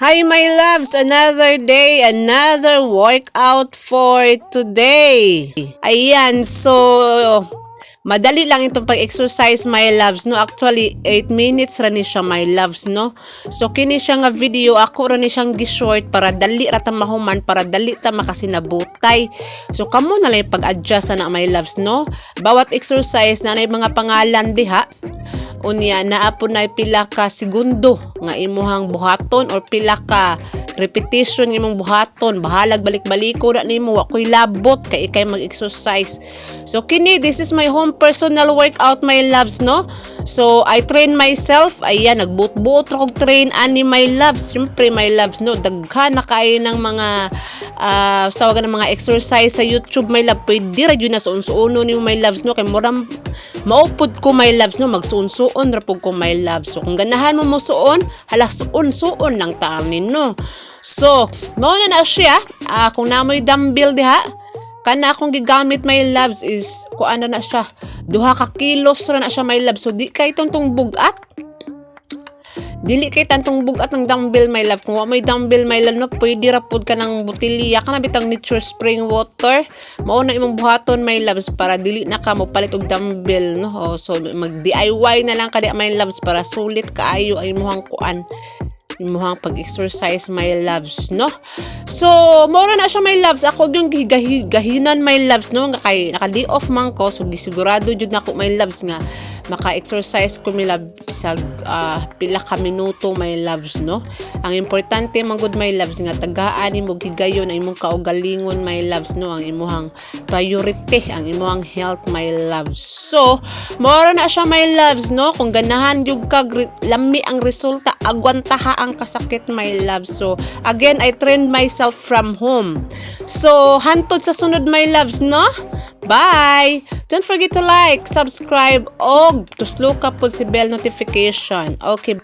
Hi, my loves! Another day, another workout for today. Ayan, so madali lang itong pag-exercise, my loves, no? Actually, 8 minutes ra ni siya, my loves, no? So kini siya nga video, ako ra ni siyang gi-short para dali ra ta mahuman, para dali ta makasinabutay. So kamo na lang pag-adjust na, my loves, no? Bawat exercise na mga pangalan diha. Unya naa po na pila ka segundo nga imuhang buhaton or pila ka repetition imong buhaton. Bahalag balik-baliko na nimo, wa koy labot kay ikay mag-exercise. So kini, this is my home personal workout, my loves, no? So I train myself. Ayan, nagbuot-buot ra kog train ani, my loves. Syempre, my loves, no, daghan na kaayo ng mga tawagan ng mga exercise sa YouTube, my love. Pwede ra gyud na suon-suono nimo, my loves, no, kay murang maupod ko, my loves, no? Magsuon-suon ra pud ko, my loves. So kung ganahan mo mo suon, hala, suon-suon lang ta no. So mao na na siya. Kung namoy dumbbell diha, kana akong gigamit, my loves, is kuan na siya, 2 ka kilos ra na siya, my love. So di kay tong bugat, dili kay tantong bugat ng dumbbell, my love. Kung wa mo'y dumbbell, my love, no, pwede ra pud ka ng botelya kana bitang nature spring water. Mao na imong buhaton, my loves, para dili na ka mo palit og dumbbell, no? Oh, so mag DIY na lang ka di, my loves, para sulit kaayo ang imong kuan, imuhang pag-exercise, my loves, no? So mao na siya, my loves. Ako yung gahinan, my loves, no, nga kay naka day off man ko, so gisigurado jud nako, my loves, nga maka-exercise ko, my love, sa pila ka minuto, my loves, no? Ang importante man gud, my loves, nga tagaan nimo higayon ang imong kaugalingon, my loves, no? Ang imuhang priority ang imuhang health, my loves. So mao na siya, my loves, no? Kung ganahan gyud ka lami ang resulta, agwantaha ang kasakit, my love. So again, I trained myself from home. So hantod sa sunod, my loves, no? Bye! Don't forget to like, subscribe, og tusloka pud si bell notification. Okay.